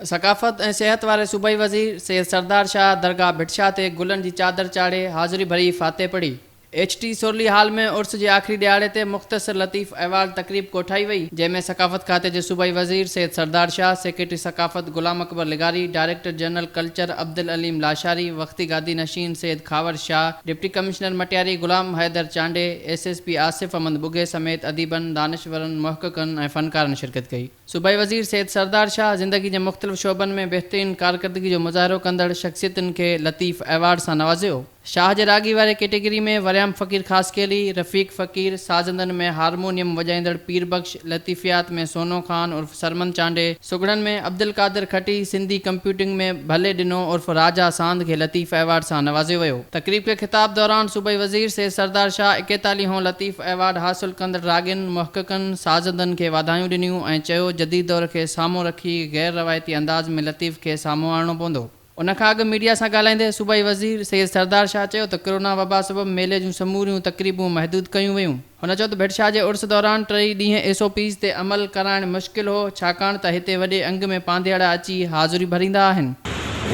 ثقافت ۽ صحت واري صوبائي وزير سيد سردار شاهه درگاهه ڀٽ شاهه تي گلن جي چادر چاڙهي حاضري ڀري فاتح پڙهي. ايڇ ٽي سورلي هال ۾ عرس جي آخري ڏهاڙي تي مختصر لطيف ايوارڊ تقريب ڪوٺائي وئي، جنهن ۾ ثقافت کاتي جي صوبائي وزير سيد سردار شاهه، سيڪريٽري ثقافت غلام اڪبر لغاري، director general culture Abdul Aleem Lashari, وقتي گادي نشين Syed Khawar Shah, deputy commissioner Matiari Ghulam Haider Chandio, S S P Asif Ahmed Bughio سميت اديبن، دانشورن، محققن ۽ فنڪارن شرڪت ڪئي. صوبائي وزير سيد سردار شاهه زندگي جي مختلف شعبن ۾ بهترين ڪارڪردگي جو مظاهرو ڪندڙ شخصيتن کي لطيف ايوارڊ سان نوازيو. شاهه جي راڳي واري ڪيٽيگري ۾ وريام فقير خاصخيلي، رفيق فقير، سازندن ۾ هارمونيم وڄائيندڙ پير بخش، لطيفيات ۾ سونو خان عرف سرمند چانڊيي، سگهڙن ۾ عبدالقادر کٽي، سنڌي ڪمپيوٽنگ ۾ ڀلي ڏنو عرف راجا ساند کي لطيف ايوارڊ سان نوازيو ويو. تقريب کي خطاب دوران صوبائي وزير سيد سردار شاهه ايڪيتاليهون لطيف ايوارڊ حاصل ڪندڙ راڳين، محققن، سازندن کي واڌايون ڏنيون ۽ چيو جديد دور کي سامهون رکي غير روايتي انداز ۾ لطيف کي سامهون آڻڻو پوندو. ان کان اڳ ميڊيا سان ڳالهائيندي صوبائي وزير سيد سردار شاهه چيو ته ڪرونا وبا سبب ميلي جون سموريون تقريبون محدود ڪيون ويون. هن چيو ته ڀٽ شاهه جي عرس دوران ٽئي ڏينهن ايس او پيز تي عمل ڪرائڻ مشڪل هو ڇاڪاڻ ته هتي وڏي انگ ۾ پانڌيئڙا اچي حاضري ڀريندا آهن.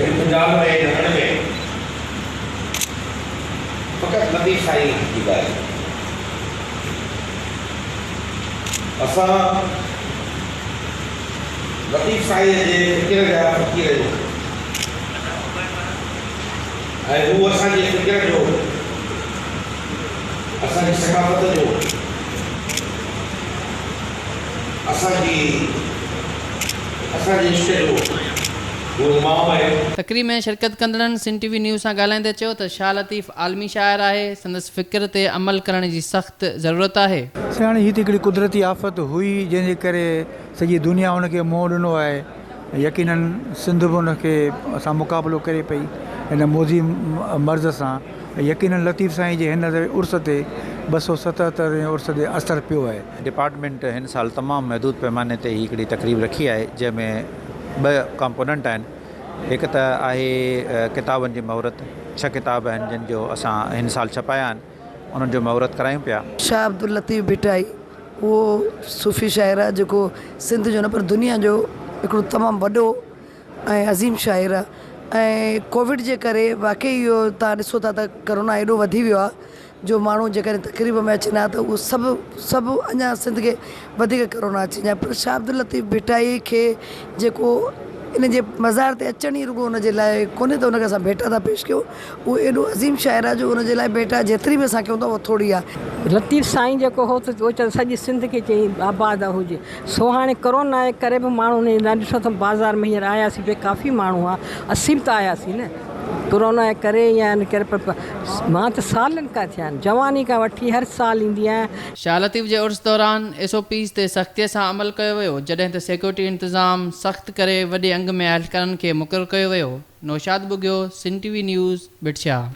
هن پنجاب ۾ رهڻ ۾ فقط لطيف سائين جي ڳالهه اسان لطيف سائينء جي فڪر جا فقير آهيون ۽ هو اسان جي فڪر جو، اسان جي ثقافت جو، اسان جي اسان جي عشق جو هو امام آهي. تقريب ۾ شرڪت ڪندڙن سنڌ ٽي وي نيوز سان ڳالهائيندي چيو ته شاهه لطيف عالمي شاعر آهي، سندس فڪر تي عمل ڪرڻ جي سخت ضرورت آهي. سياڻي هي ته هڪڙي قدرتي آفت هئي جنهن جي ڪري سڄي دنيا ان کي منهن ڏنو آهي يقينن سنڌ به ان کي سان مقابلو ڪري پئي هن موذي مرض سان يقينن لطيف سائين جي هن عرس تي 277 هين عرس تي اثر پيو آهي. ڊپارٽمينٽ هن سال تمام محدود پيماني تي هي هڪڙي تقريب رکي آهي جنهن ۾ ٻه ڪمپوننٽ آهن هڪ ته آهي ڪتابن جي مهورت ڇهه ڪتاب آهن جن جو اسان هن سال ڇپايا آهن انهن جو مهورت ڪرايون پيا. شاهه عبداللطيف ڀٽائي اهو صوفي شاعر آهي جيڪو سنڌ جو نه پر دنيا جو هڪڙو تمام وڏو ۽ عظيم شاعر آهي ۽ ڪووڊ جي ڪري واقعي اهو توهان ڏسو ٿا ته ڪرونا ايڏو وڌي ويو آهي جو ماڻهو جيڪڏهن تقريب ۾ اچن ها ته اهو سڀ سڀ اڃا سنڌ کي وڌيڪ ڪرونا اچي وڃي ها پر شاهه عبداللطيف ڀٽائي کي جيڪو ان جي مزار تي اچڻ ئي رڳو ان جي لاء ڪونهي ته ان کي اسان ڀيٽا ٿا پيش ڪيون اهو ايڏو عظيم شاعر آهي جو ان جي لاء ڀيٽا جيتري به اسان ڪيون ٿا اها ٿوري آهي. لطيف سائين جيڪو هو ته اهو چوندو سڄي سنڌ کي چيائين آباد هجي سو هاڻي ڪرونا جي ڪري به ماڻهو نه ايندا ڏسو ته بازار ۾ هينئر آياسين پئي ڪافي ماڻهو هئا اسين به ته آياسين نه ڪرونا جي ڪري يا ان ڪري پر مان ته سالن کان ٿيا آهن جواني کان وٺي هر سال ايندي آهيان. شاهه لطيف جي عرس دوران ايس او پيز تي سختيء سان عمل ڪيو ويو، جڏهن ته سيڪيورٽي انتظام سخت ڪري وڏي انگ ۾ اهلڪارن کي مقرر ڪيو ويو. Naushad Bughio, Sindh T V news, Bhit Shah.